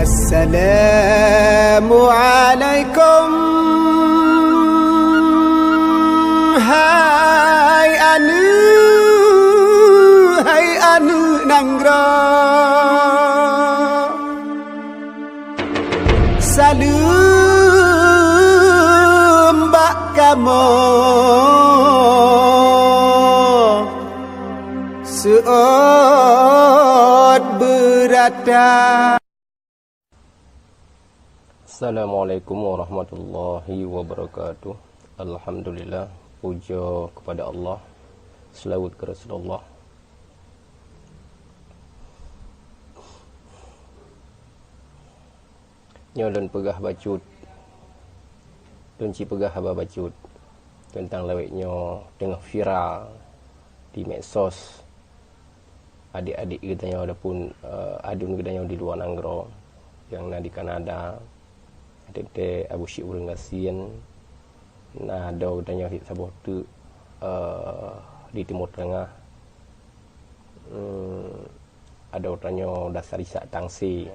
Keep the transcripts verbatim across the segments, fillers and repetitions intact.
Assalamualaikum, hai aneuk, hai aneuk nanggroe. Saleuem bak kamoe seuôt beurata. Assalamualaikum warahmatullahi wabarakatuh. Alhamdulillah, puja kepada Allah, selawat ke Rasulullah. Nyoe lôn peugah bacut, lôn ci peugah haba bacut teuntang lawét nyoe teungoh viral di medsos. Adik-adik geutanyoe ataupun, eh, aduen geutanyoe di luwa nanggroe nyang na di Kanada, teuntée Abu Syik ureuëng gasien, na droe geutanyoe saboh teuk, eh, di Timur Tengah. Hmm, adoe tanyoe dasar Isak Tangse.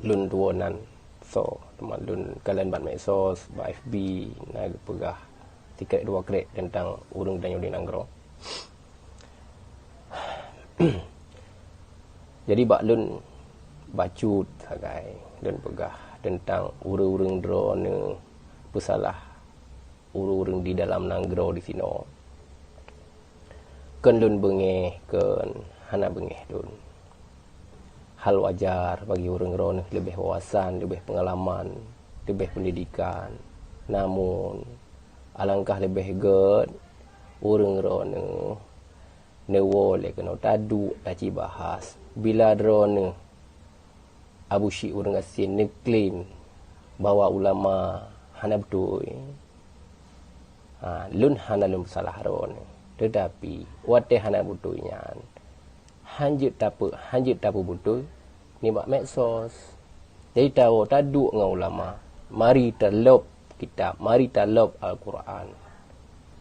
Lôn tuwoe nan soe, teuma lôn kalon bak medsos, bak F B, na geupeugah sikrek dua krek teuntang ureuëng tanyoe di nanggroe. Jadi bak lôn bacut sagai lôn peugah teuntang ureuëng-ureuëng droeneueh peusalah ureuëng-ureuëng di dalam nanggroe disinoe. Kon lôn beungéh, kon hana beungéh lôn. Hal wajar bagi ureuëng droeneueh leubeh wawasan, leubeh peungalaman, leubeh peundidikan. Namun, alangkah leubeh gét ureuëng droeneueh neuwoe lé keunoe taduek tacibahas bila droeneueh Abu Syik ureuëng gasien neuklaim bahwa ulama hana beutôi. Ha, lôn hana lôn peusalah droeneueh. Teutapi, watée hana beutôi nyan, hanjeuet tapeu-, hanjeuet tapeubeutôi nibak medsos. Jadi, tawoe taduek ngon ulama. Mari talop kitab, mari talop Al-Quran.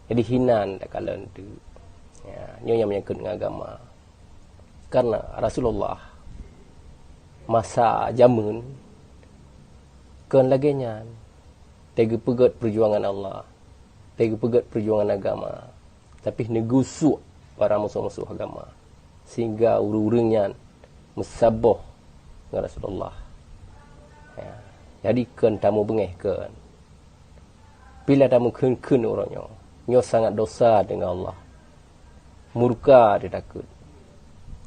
Jadi, hinan takalon teuk. Ya, nyoe nyang menyangkut ngon agama. Karena Rasulullah masa jameun kon lagée nyan. Teugeupeugét peujuangan Allah, teugeupeugét peujuangan agama, tapi neugusuk para musoh-musoh agama, sehingga ureuëng-ureuëng nyan meusaboh ngon Rasulullah. Ya. Jadi, kon tamu beungéh kon. Bila tameukheun-kheun uroe nyoe, nyoe sangat dosa deungon Allah. Murka teutakot.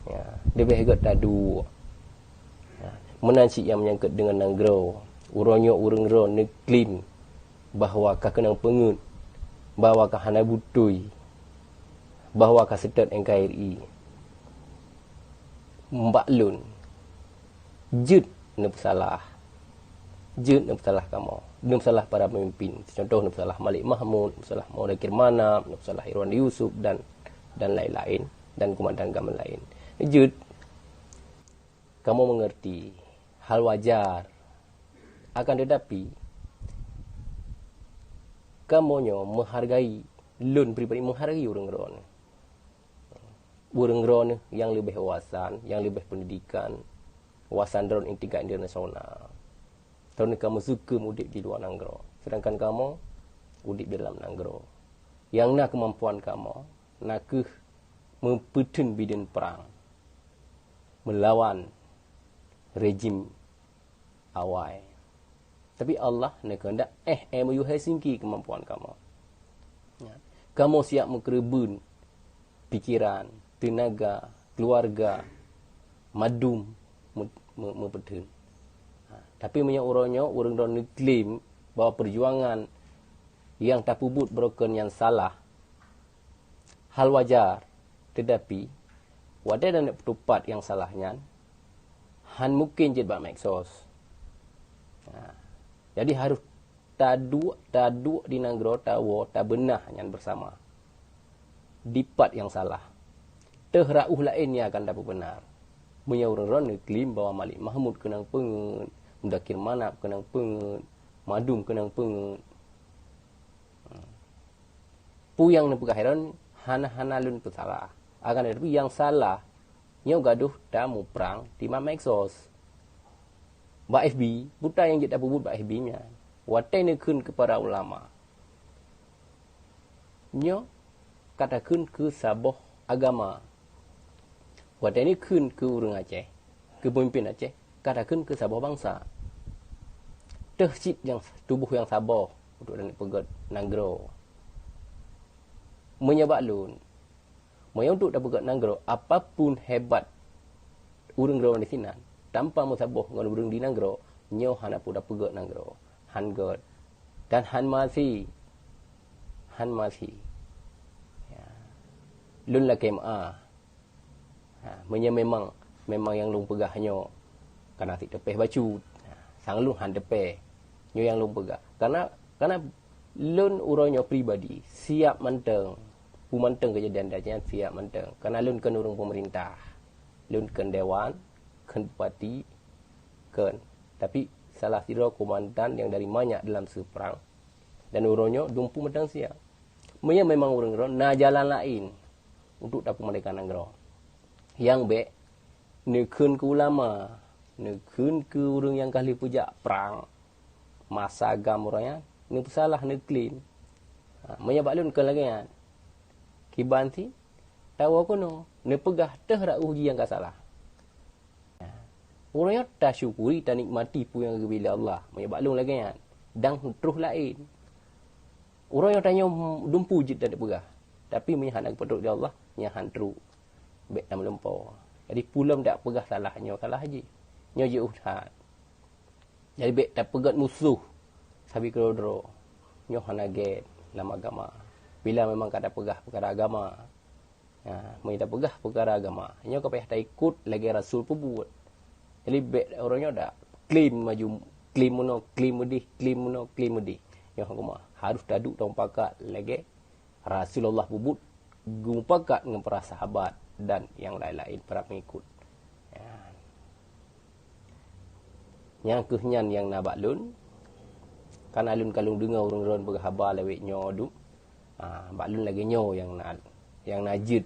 Ya, leubeh gét taduek. Ya, meunan cit nyang menyangkut deungon nanggroe. Uroe nyoe ureuëng droe neuklaim bahwa ka keunong peungeuet, bahwa ka hana beutôi, bahwa ka seutôt N K R I. Bak lôn, jeuet neupeusalah. Jeuet neupeusalah kamoe. Neupeusalah para pemimpin. Contoh, neupeusalah Malik Mahmud, neupeusalah Mudakir Manab, neupeusalah Irwan Yusuf dan, dan lain-lain, dan kumandan GAM lain. Jeuet kamoe mengerti hal wajar. Akan tetapi, kamoe nyoe menghargai, lôn pribadi menghargai ureuëng droeneueh. Ureuëng droeneueh nyang leubeh wawasan, nyang leubeh pendidikan, wawasan droeneueh tingkat internasional. Droeneueh ka meuseukeum udeb di luwa nanggroe, sedangkan kamoe udeb di dalam nanggroe. Nyang na keumampuan kamoe na kheueh meupeutheun bideueng prang meulawan rejim awai. Tapi Allah neukeuheundak éh M O U Helsinki keumampuan kamoe. Ya. Kamoe siap meukeureubeuen pikiran, teunaga, keuluwarga, mandum meu-, meu-, meupeutheun. Ha, tapi meunyoe uroe nyoe ureuëng droe neuklaim bahwa peujuangan nyang tapeubuet baroe keu nyan salah, hal wajar. Teutapi, watée taneuk peutupat nyang salah nyan, han mungken jeuet bak medsos. Nah, jadi harôh taduek, taduek di nanggroe, tawoe, tabeunah nyan beusama. Dipat nyang salah. Teuh rauh laén nyang akan tapeubeunar. Meunyoe ureuëng droe neuklaim bahwa Malik Mahmud keunong peungeuet, Mudakir Manab keunong peungeuet, mandum keunong peungeuet. Peue nyang neupeugah droe hana-hana lôn peusalah. Akan tetapi nyang salah, nyoe gadoh tamuprang di medsos. Bak F B, buta nyang jeuet tapeubuet bak F B nyan. Watée neukheun keu para ulama, nyoe ka takheun keu saboh agama. Watée neukheun keu ureuëng Aceh, keu peumimpin Aceh, ka takheun keu saboh bansa. Teuh cit nyang tuboh nyang saboh untuk dan peugét nanggroe. Meunyoe bak lôn, meunyoe untuk tapeugét nanggroe, apapun hebat ureuëng droe di sinan, tanpa meusaboh ngon ureuëng di nanggroe, nyoe hana peue tapeugét nanggroe. Han gét. Dan han masi. Han masi. Ya. Lôn lakée meuáh. Ha, meunyoe memang, memang nyang lôn peugah nyoe kana sit teupéh bacut. Ha, sang lôn han teupéh. Nyoe nyang lôn peugah. Karena, karena lôn uroe nyoe pribadi siap mantong. Peue mantong keujadian dan nyan siap mantong. Karena lôn kon ureuëng pemerintah. Lôn kon dewan, kon bupati, kon. Tapi salah sidroe komandan nyang dari manyak dalam seuprang. Dan uroe nyoe dumpu mantong siap. Meunyoe memang ureuëng droe na jalan laén untuk tapeumerdeka nanggroe. Nyang bék neukheun keu ulama, neukheun keu ureuëng nyang ka lheueh peujak prang masa GAM uroe nyan, neupeusalah, neuklaim. Ha, meunyoe bak lôn kon lagée nyan. Kiban sit, tawoe keunoe, neupeugah teuh rot uji nyang ka salah. Uroe nyoe tasyukuri, tanikmati peue nyang geubri lé Allah. Meunyoe bak lôn lagée nyan, dan troh laén. Uroe nyoe tanyoe dumpu jeuet dan peugah. Tapi meunyoe hana geupeutrok lé Allah, nyan han trok. Bék tameulumpoe. Jadi peue lom dak peugah salah nyoe salah jih. Nyoe jeuet that. Jadi bék tapeugét musoh sabe keudroe-droe. Nyoe hana gét lam agama. Bila memang ka tapeugah peukara agama, ha, meunyoe tapeugah peukara agama, nyoe ka payah taikot lagée rasul peubuet. Jadi bék uroe nyoe dak klaim maju, klaim meunoe, klaim meudeh, klaim meunoe, klaim meudeh. Nyoe agama harus taduek tamupakat lagée Rasulullah peubuet geumupakat ngon para sahabat dan nyang laén-laén para pengikut. Ya. Nyang kheueh nyan nyang na bak lôn, kana lôn ka lôn deungoe ureuëng droe peugah haba lawét nyoe duek. Ha, bak lôn lagée nyoe nyang na, nyang na jeuet.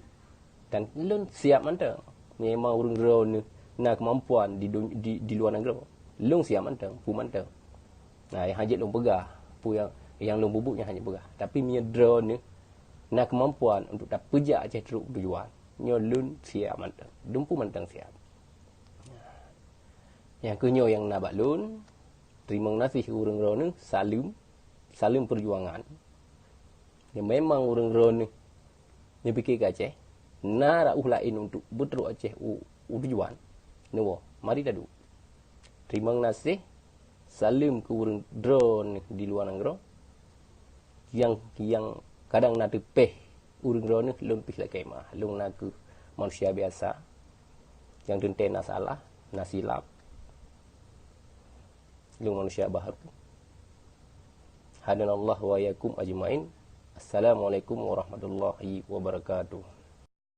Dan lôn siap mantong. Memang ureuëng droe neuh na keumampuan di, dun- di, di luwa nanggroe. Lôn siap mantong, peue mantong. Nah, nyang hana jeuet lôn peugah, peue nyang, nyang lôn peubuet nyang hana jeuet peugah. Tapi meunyoe droe neuh na keumampuan untuk tapeujak Aceh trok tujuan, nyoe lôn siap mantong. Dumpu mantong siap. Nyang kheueh nyoe nyang na bak lôn, teurimong gaséh ureuëng droe neuh, saleuem, saleuem peujuangan. Nyang memang ureuëng droe neuh neupike keu Aceh, na rot ueh laén untuk beutrok Aceh u, u tujuan. Neuwoe, mari taduek. Teurimong gaséh, saleuem keu ureuëng droe neuh di luwa nanggroe. Nyang, nyang kadang na teupéh ureuëng droe neuh lôn pih lakée meuáh. Lôn na kheueh manusia biasa nyang teuntée na salah, na silap. Lôn manusia baharu. Hadanallahu wa iyyakum ajmain. Assalamualaikum warahmatullahi wabarakatuh.